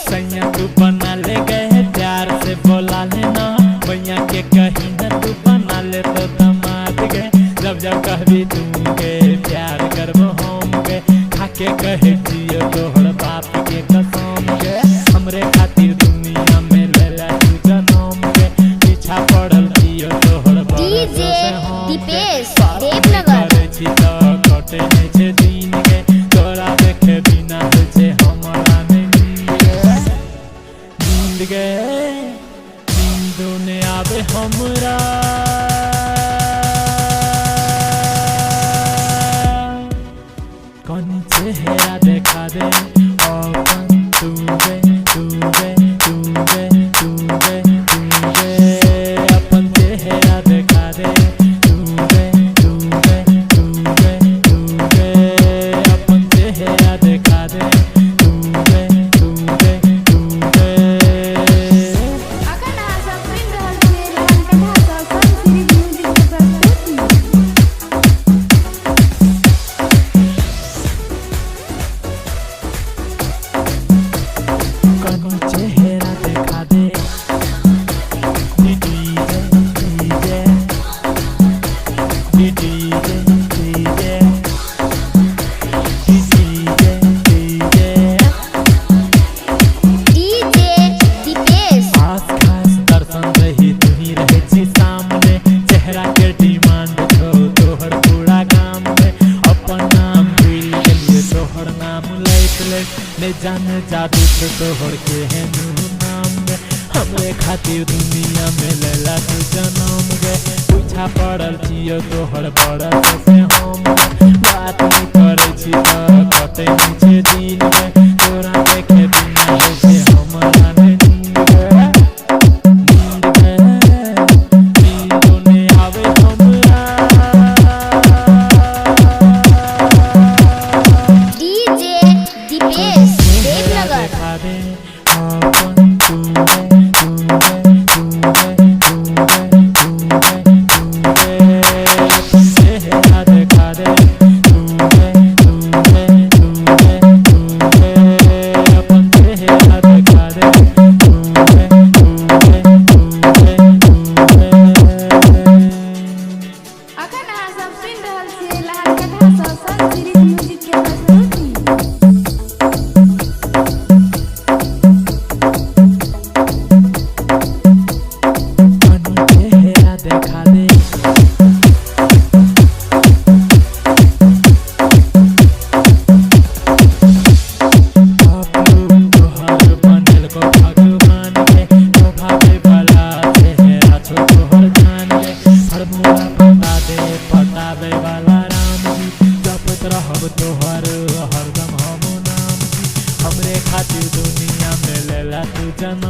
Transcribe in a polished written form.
सैया तू बना ले गए प्यार से बोला लेना, भैया के कहीं न तू बना ले तो दमाद गए। जब जब कहबी तू गे प्यार करबो हम गे, खाके कहे जियो तोहर बाप के कसम गे। हमरे खातिर दुनिया में लेला तू जनम गे, पीछा पड़ल जियो तोहर डीजे दीपेश देवनगर। करै छी त कटे नै छै दिन गे, तोरा देखे बिना होइ छै हमरा नै नींद गे। नींद गे नींदो नै आवे हमरा, कनी चेहरा देखा दे अपन तू गे, तू गे, तू गे, तू गे, तू गे। अपन चेहरा देखा दे तू गे, तू गे, तू गे, तू गे। अपन चेहरा देखा दे तू गे, तू गे, तू गे। अखन अहाँ सब सुनि रहल छियै लहनकथा सँ सन सीरीज म्यूजिक के प्रस्तुति। कनी चेहरा देखा दे DJ DJ DJ DJ DJ DJ. DJ Dipesh. आस खास दर्शन रही तुही रहे छी सामने, चेहरा के डिमांड छौ तोहर पूरा गाम में। अपन नाम भूल गेलिए तोहर नाम लैत लैत, ने जाने जादू छौ तोहर केहन नाम में। हमरे खातिर दुनिया में लेला तू जनम गे, पीछा पड़ल छियो तोहर बड़ल से हम। बात नहीं करै छी त कटै नै छै दिन गे, तोरा देखे बिना होइ छै हमरा नै नींद गे। नींद गे नींदो नै आवे हमरा। डीजे दीपेश देवनगर। देखा दे अपन तू गे, तू गे, तू गे, तू गे, तू गे, तू गे। अपन चेहरा देखा दे तू गे, तू गे, तू गे, तू गे। अपन चेहरा देखा दे तू गे, तू गे, तू गे, तू गे। अखन अहाँ सब सुनि रहल छियै लहनकथा सँ सन सीरीज म्यूजिक के प्रस्तुति। कनी चेहरा देखा दे। तोहर बनल को भगवान गे, शोभावे वाला चेहरा छौ तोहर जान गे। फॉर्मूला बता दे पटावे वाला राम जी, जपत रहब तोहर हरदम हम नाम जी। हमरे खातिर दुनिया में लेला तू जनम।